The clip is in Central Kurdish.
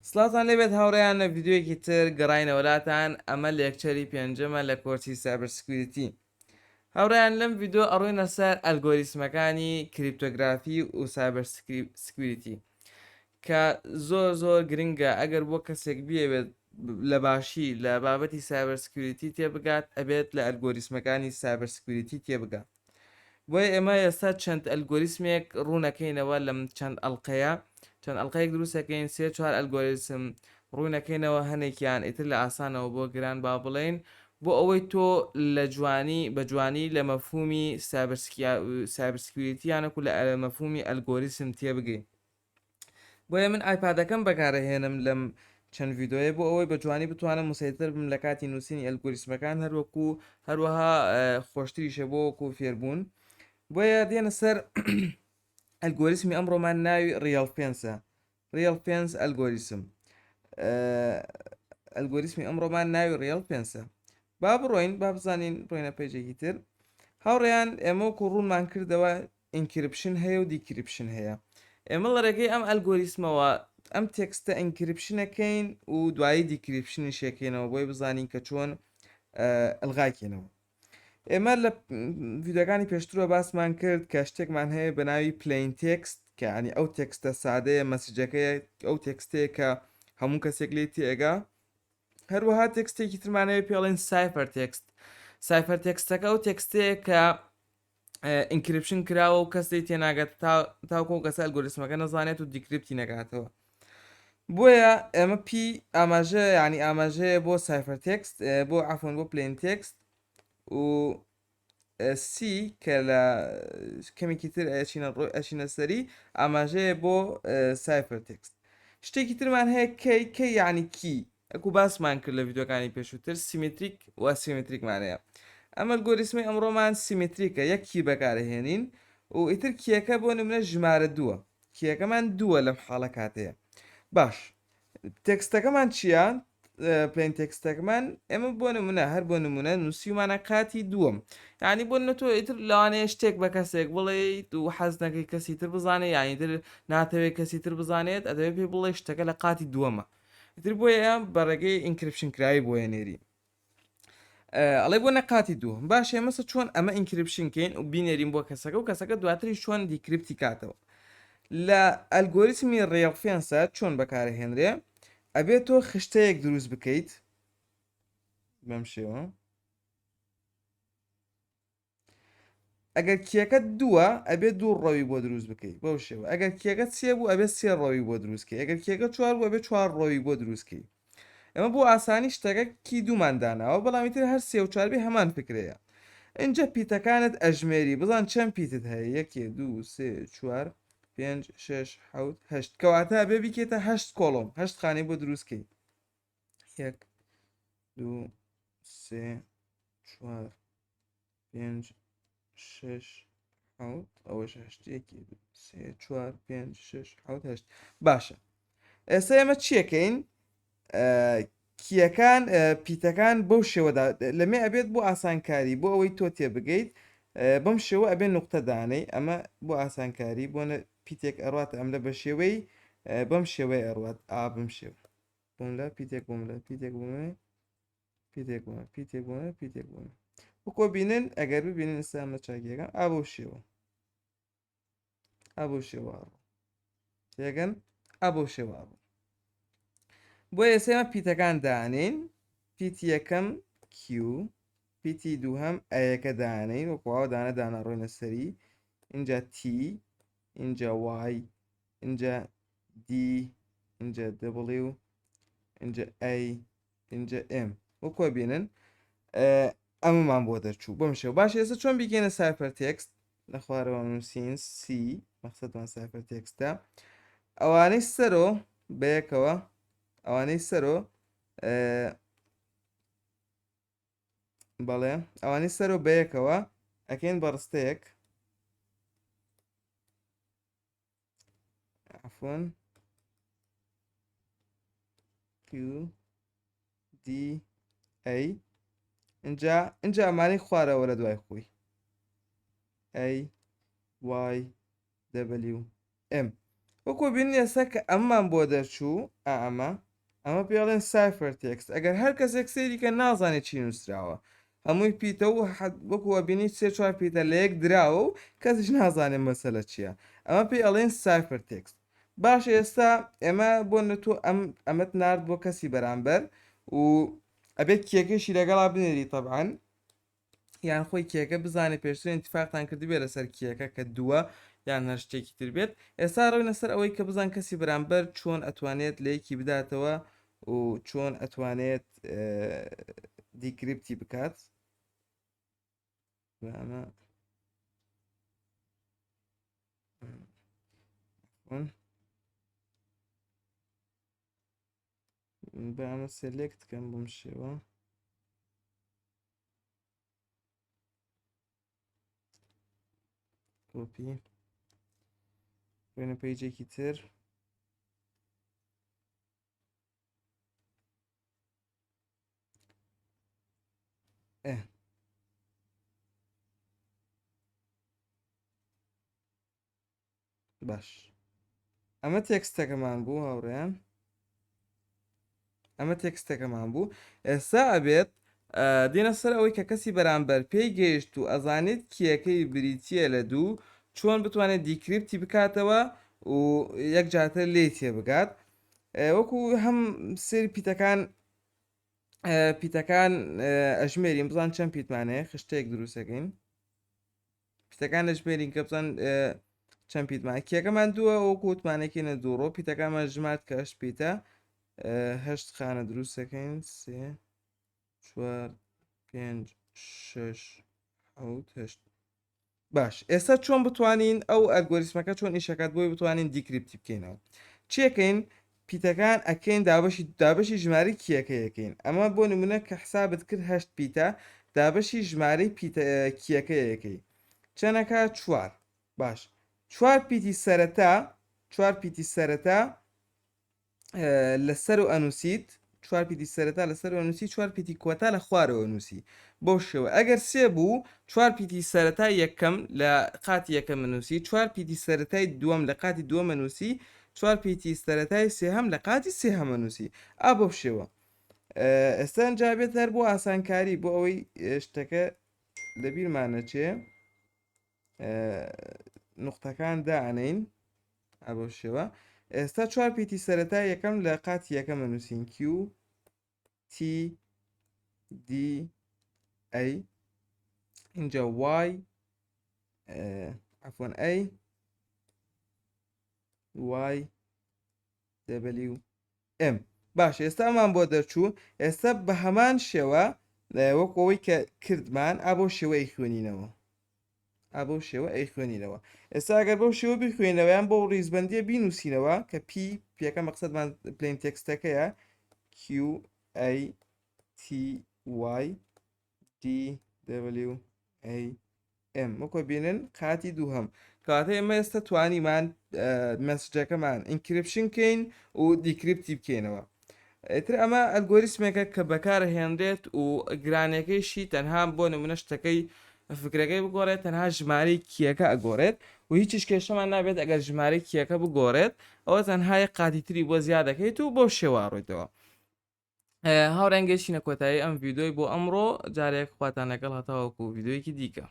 سڵاوتان لێبێت هاوڕێیان لە ڤیدیۆیەکی تر گەڕاینەوە لاتان ئەمە lecture ی پێنجەمە لە کۆرسی cyber security هاوڕێیان لەم ڤیدیۆ ئەڕۆینە سەر ئەلگۆریسمەکانی cryptography و cyber security کە زۆر زۆر گرنگە ئەگەر بۆ کەسێک بیەوێت لە باشی لە بابەتی cyber security تێبگات ئەبێت لە ئەلگۆریسمەکانی cyber security تێبگات بۆیە ئێمە ئێستا چەند ئەلگۆریسمێک ڕوونەکەینەوە لەم چەند ئەڵلقەیە چەند ئەڵلقەیەک دروستەکەین سێ چوار ئەلگۆریسم ڕوونەکەینەوە هەنێکیان ئیتر لە ئاسانەوە بۆ گران با بڵێین بۆ ئەوەی تۆ لە جوانی بە جوانی لە مەفهومی cyber security یانەکو لە مەفهومی ئەلگۆریسم تێبگەی بۆیە من ئایپادەکەم بەکارەهێنم لەم چەند ڤیدۆیە بۆ ئەوەی بە جوانی بتوانم مسەیتر بم لە کاتی نووسینی ئەلگۆریسمەکان هەروەکو هەروەها خۆشتریشە بۆ وەکو فێربوون بۆیە دێنە سەر ئەلگۆریسمی ئەمڕۆمان ناوی ڕیەڵ فێنسە real fence algorithm ئەلگۆریسمی ئەمڕۆمان ناوی real fence ە با بڕۆین با بزانین ڕۆینە page ێکی تر هاوڕێیان ئێمە وەکو ڕوونمان کردەوە encryption هەیە و decryption هەیە ئێمە لە ڕێگەی ئەم ئەلگۆریسمەوە ئەم text ە encryption ەکەین و دوایی decryption ی شێکەینەوە بۆی بزانین کە چۆن ئەلغاکەینەوە ئێمە لە ڤیدیۆکانی پێشترەوە باسمان کرد کە شتێکمان هەیە بە ناوی plain text کە ینی ئەو text ە سادەیە message ەکەیە ئەو text ەیە کە هەموو کەسێک لێی تێگا هەروەها text ێکی ترمان هەیە پێڵێن cipher text cipher text ەکە ئەو text ەیە کە encryption کراوە و کەس لێی تێناگات تاوکۆ کەسە ئەلگۆریسمەکە نەزانێت و decrypt ی نەکاتەوە بۆیە ئێمە P ئاماژە ینی ئاماژەیە بۆ cipher text بۆ عفوەن بۆ plain text و C کە لە کەمێکی تر ئەچینە ڕۆی ئەچینە سەری ئاماژەیە بۆ cipher text شتێکی ترمان هەیە K K یعنی key ئەکو باسمان کرد لە ڤیدیۆکانی پێشووتر symmetric و asymmetric مان هەیە ئەم ئەلگۆریسمی ئەمڕۆمان symmetric ە یەک key بەکارهێنین و ئیتر key ەکە بۆ نمونە ژمارە دووە key ەکەمان دووە لەم حاڵە کاتەیە باش text ەکەمان چییە؟ plain text ەکەمان ئێمە بۆ نمونە هەر بۆ نمونە نووسیومانە قاتی دووەم یعنی بۆ نە تۆ ئیتر لەوانەیە شتێک بە کەسێک بڵێیت و حەز نەکەی کەسی تر بزانێت یعنی تر ناتەوێت کەسی تر بزانێت ئەدەوێت پێی بڵێ شتەکە لە قاتی دووەمە ئیتر بۆیە بە ڕێگەی encryption کراوی بۆیە نێری ئەڵێ بۆ نەقاتی دوو باش ئێمەسە چۆن ئەمە encryption کەین و بینێرین بۆ کەسەکە و کەسەکە دواتری چۆن decrypt ی کاتەوە لە ئەلگۆریتمی real fence ە چۆن بەکارهێنرێ ئەبێت تۆ خشتەیەک دروست بکەیت بەم شێوە ئەگەر key ەکەت دووە ئەبێت دوو row ی بۆ دروست بکەیت بەو شێوە ئەگەر key ەکەت سێ بوو ئەبێت سێ row ی بۆ دروست کەی ئەگەر key ەکە چوار بوو ئەبێت چوار row ی بۆ دروست کەی ئەمە بۆ ئاسانی شتەکە key دوومان داناوە بەڵام ئیتر هەر سێ و چوار بێ هەمان فکرەیە ئینجا پیتەکانت ئەژمێری بزان چەند پیتت هەیە یەکێ دوو سێ چوار پێنج شەش حەوت هەشت کەواتە ئەبێ بیکێتە هەشت column هەشت خانەی بۆ دروست کەی یەک دوو سێ چوار پێنج شەش حەوت ئەوەش هەشت یەکی سێ چوار پێنج شەش حەوت هەشت باشە ئێستا ئێمە چیەکەین key ەکان پیتەکان بەو شێوەدا لەمێ ئەبێت بۆ ئاسانکاری بۆ ئەوەی تۆ تێبگەیت بەم شێوە ئەبێ نقطە دانەی ئەمە بۆ ئاسانکاری بۆ پیتێک ئەڕات ئەم لە بە شێوەی بەم شێوەی ئەڕات ئا بەم شێوە بۆم لە پیتێک بۆم لە پیتێک بۆم پیتێک بۆ پیتێک بۆ پیتێک بۆ وەکۆ بینن ئەگەر ببینن ئێستا ئەمە چاکیەکەم ئا بەو شێوە ئا بەو شێوە ئەڕۆ تێگەن ئا بەو شێوە ئەڕۆ بۆ ئێستا ئێمە پیتەکان دانین پیتی یەکەم Q پیتی دووهەم A یەکە دانین وەکو دانە دانە ڕۆینە سەری اینجا T اینجا Y اینجا D اینجا W اینجا A اینجا M وەکو بینن ئەمەمان بۆ دەرچوو بەم شێوە باش ئێستا چۆن بیکەینە cipher text لە خوارەوە نووسین C مەقسەدمان cipher text ە ئەوانەی سەرۆ بەیەکەوە ئەوانەی سەرۆ بەڵێ ئەوانەی سەرۆ بەیەکەوە ئەکەین بە ڕستەیەک عفوا Q D A اینجا اینجا ئەمانەی خوارەوە لە دوای خۆی A Y W M. وەکو بینی ئێستا کە ئەممان بۆ دەرچوو ئەمە ئەمە پێڵێن cipher text ئەگەر هەر کەسێک سەیری کە نازانێت چی نووسراوە هەمووی پیتە و وەکو ئەبینی سێ چوار پیتە لە یەک دراوە و کەسیش نازانێت مەسەلە چییە ئەمە پێی ئەڵێن cipher text باشە ئێستا ئێمە بۆ نە تۆ ئەم ئەمەت نارد بۆ کەسی بەرامبەر و ئەبێت key ەکەشی لەگەڵا بنێری تەبعەن یان خۆی key ەکە بزانێت پێشتر ئینتیفاقتان کردبێ لەسەر key ەکە کە دووە یان هەر شتێکی تر بێت ئێستا ڕۆینە سەر ئەوەی کە بزان کەسی بەرامبەر چۆن ئەتوانێت لەیەکی بداتەوە و چۆن ئەتوانێت decrypt ی بکات ئەمە بە ئەمە select کەم بەم شێوە کۆپی بێنە page ێکی تر ئێ باش ئەمە text ەکەمان بوو هاوڕێیان ئەمە text ەکەمان بوو ئێستا ئەبێت دێنە سەر ئەوەی کە کەسی بەرامبەر پێی گەیشت و ئەزانێت key ەکەی بریتە لە دوو چۆن بتوانێت decrypt ی بکاتەوە و یەک جاتر لێی تێبگات وەکو هەم سێری پیتەکان پیتەکان ئەژمێرین بزان چەند پیتمان هەیە خشتەیەک دروستەکەین پیتەکان ئەژمێرین کە بزان چەند پیتمان key ەکەمان دووە وەکو وتمانێکی نە دووڕۆ پیتەکانمان ژمارد کە هەشت پیتە هەشت خانە دروستەکەین سێ چوار پێنج شەش حەوت هەشت باش ئێستا چۆن بتوانین ئەو algorithm ەکە چۆن ئیشەکات بۆی بتوانین decrypt ی بکەینەوە چیەکەین پیتەکان ئەکەین دابەشی دابەشی ژمارەی key ەکە یەکەین ئەمە بۆ نمونە کە حسابت کرد هەشت پیتە دابەشی ژمارەی پیتە key ەکە یەکەی چەنەکە چوار باش چوار پیتی سەرەتا چوار پیتی سەرەتا لەسەر و ئەنووسیت چوار پیتی سەرەتا لەسەر ئەنووسی چوار پیتی کۆتا لە خوارەوە نووسی بەو شێوە ئەگەر سێ بوو چوار پیتی سەرەتای یەکەم لە قاتی یەکەم نووسی چوار پیتی سەرەتای دووەم لە قاتی دووەم نووسی چوار پیتی سەرەتای سێهەم لە قاتی سێهەم نووسی ئا بەو شێوە ئێستا ئەنجا بێت هەر بۆ ئاسانکاری بۆ ئەوەی شتەکە لەبیرمان نەچێ نقطەکان دانین ئەبەو شێوە ئێستا چوار پیتی سەرەتا یەکەم لە قاتی یەکەم نووسین Q T D A اینجا Y عفوا A Y W M باش ئێستا ئەمان بۆ دەرچوو ئێستا بە هەمان شێوە وەک ئەوەی کە کردمان ئا بەو شێوە ئەیخوێنینەوە ئا بەو شێوە ئەیخوێنینەوە ئێستا ئەگەر بەو شێوە بیخوێنەوە یان بەو ڕیزبەندیە بینوسینەوە کە P P ەکە مەقسەدمان plain text ەکەیە Q A T Y D W A M وەکۆ بینن قاتی دووهەم کەواتە ئێمە ئێستا توانیمان message ەکەمان encryption کەین و decrypt ی بکەینەوە ئیتر ئەمە algorithm ێکە کە بەکارهێنرێت و گرانەکەیشی تەنها بۆ نمونە شتەکەی فکرەکەی بگۆڕێت تەنها ژمارەی key ەکە ئەگۆڕێت و هیچیش کێشەمان نابێت ئەگەر ژمارەی key ەکە بگۆڕێت ئەوە تەنها یەک قاتی تری بۆ زیاد دەکەیت و بەو شێوە ڕۆیتەوە هاوڕێیان گەیشتینە کۆتایی ئەم ڤیدیۆی بۆ ئەمڕۆ جارێک خواتان لەگەڵ هەتاوەکو ڤیدیۆیەکی دیکە.